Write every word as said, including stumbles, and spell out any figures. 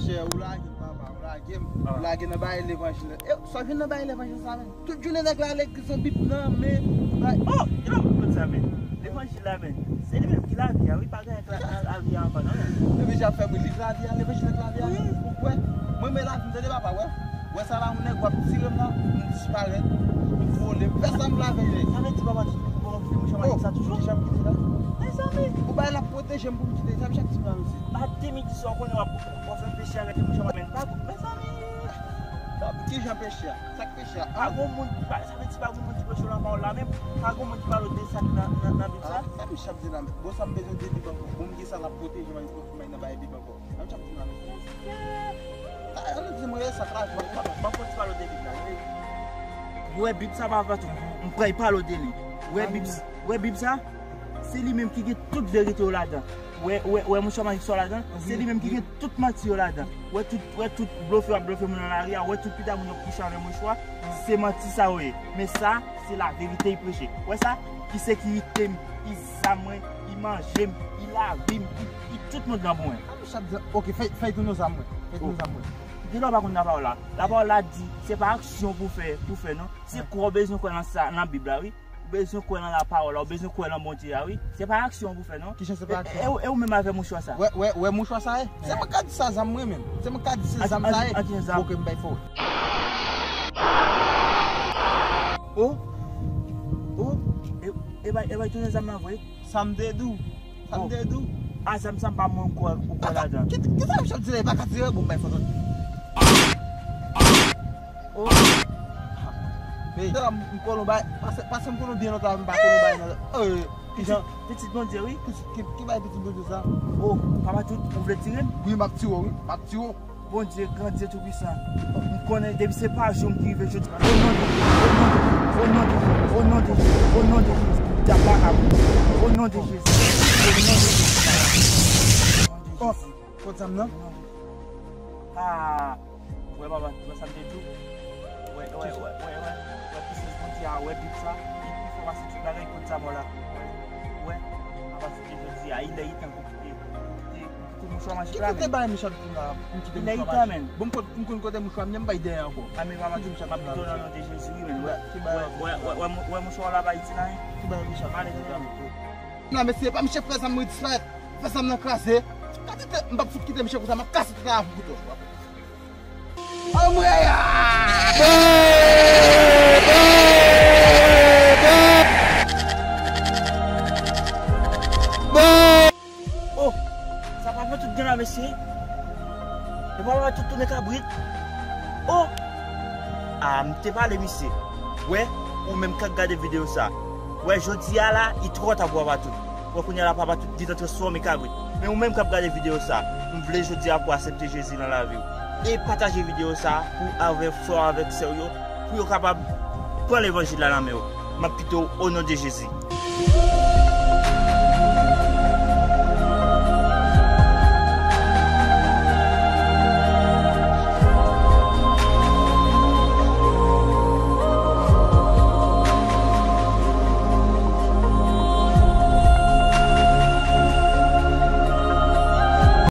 Chè, ou lage m, papa, ou lage m. Ou lage nan bagay levanjil la. E, sa w jwenn nan bagay levanjil sa, menm? Tout jounen nèg la legliz an Bib nan men. Bay- Oh, yo pa konn sa, men. Levanjil la, men. Se li menm ki lavi a, wi, pa gen lavi a ankò, non, men. Levanjil ap fè bri, li k lavi a, levanjil k lavi a. Wi. Ou kwè? Mwen, men lavi m, tande, papa, wè. Wè sa la, yon nèg w ap tire m la, m disparèt, m vole, m fè sa m vle avè l. Sa vle di, papa, tout moun bon, mouche, mwen sa toujou. Ki jan m kite la? Mezanmi. Ou bay la pwoteje m pou m kite, sa m chak ti la, mesye. Pa de midi sa, w konnen w ap, w ap fè peche arete mouche, mwen pa, mezanmi. Ki jan peche a? Sa k peche a? Pa gon moun ki pa, sa vle di pa gon moun ki preche lapawòl la menm, pa gon moun ki pale de sa ki nan, nan, nan Bib sa. Sa m chak di la menm. Bon, sa m bezwen de Bib ankò. Bon, m gen sa l ap pwoteje mwen, pou mwen nan bay Bib ankò. Sa m chak di la menm. Sa, ann di mwen, e sa k la, ban m kontinye pale de Bib la. Wè Bib sa pa fè tou. M pral pale de li. Wè Bib, wè Bib sa, se li menm ki gen tout verite yo ladan. Wè, wè, wè mouchwa majik sa ladan, se li menm ki gen tout manti yo ladan. Wè tout, wè tout blofè w ap blofè moun nan lari a, wè tout pita moun yo kouche avè mouchwa, se manti sa yo ye. Men sa, se laverite y preche. Wè sa, ki sekirite m, ki zam mwen, ki manje m, ki lavi m, ki, ki tout moun nan pou mwen. Sa m chak di, ok, fè, fè tounen zam mwen. Fè tounen zam mwen. Gen lè w pa konn lapawòl la. Lapawòl la di, se pa aksyon pou fè, pou fè, non. Se kwè w bezwen kwè nan sa, nan Bib la, wi. Ou bezwen kwè nan lapawòl la, ou bezwen kwè nan Bondye a, wi. Se pa aksyon pou fè, non. Kijan se pa aksyon? E, e, e ou menm avè mouchwa sa? Wè, wè, wè mouchwa sa, e? Se mwen ka di sa, zam mwen menm. Se mwen ka di se zam sa, e? An ki zam? Ok, m bay fò. Oh! Oh! E, e bay, e bay tounen zam nan vre? Sa m te di w. Sa m te di w. A, zam sa m pa mwen kwè, ou kwè ladan. Ki, ki sa m chak di la, e pa ka tire, bon, bay fò. Oh. Hey, m konnen w bay, pase, pase m konnen w byen lontan, m pa konnen w bay nan. Eh, pitit, pitit Bondye, wi. Ki, ki, ki bay pitit Bondye sa? Oh, papa tout, ou vle tire m? Wi, m ap tire w, wi, m ap tire w. Bondye, gran Dye Toupisan, m konnen depi se pa jou m ki rive jodi. O non de Jezi, o non de Jezi, o non de Jezi, o non de Jezi, o non de Jezi, dyab la ka mouri. O non de Jezi, o non de Jezi. Oh, kot zam nan? Ah. Wè, papa, wè sa m te di w. Wè, wè, wè, wè, wè, wè, pisans Bondye a, wè, Bib sa, li pi fò pase tout bagay, kot zam la. Wè, wè, papa, se te jodi a, li lè, li tan pou kite, pou kite, pou kite mouchwa majik la, men. Ki kote bay mouchwa pou la, pou kite mouchwa majik? Bon, m konn, m konn kote mouchwa m ye, m bay dèyè ankò. A, men papa, m ap kite w nan non de Jezi, wi, men. Wè, wè, wè, wè, wè, mouchwa la pa itil anyen. Ki bay mouchwa majik la? Non, mesye, pa mouche frè sa m disparèt. Fè sa m nan kraze. Kantite, m p ap fout kite misye konsa, m ap kase tèt avè l pou kouto. Anmwey! Oh! Sa pa fè tout gen la, mesye. E pa fè tout tounen kabrit. Oh! Ah, m te pale, misye. Wè, ou menm k ap gade videyo sa. Wè, jodi a la, li twò ta pou papa tout. Wè, kounye a la, papa tout gentan transfòme kabrit. Men ou menm k ap gade videyo sa, m vle jodi a pou aksepte Jezi nan lavi w. E pataje videyo sa pou avè frè w, avèk sè w yo, pou yo kapab pran levanjil la nan men yo. M ap kite w o non de Jezi.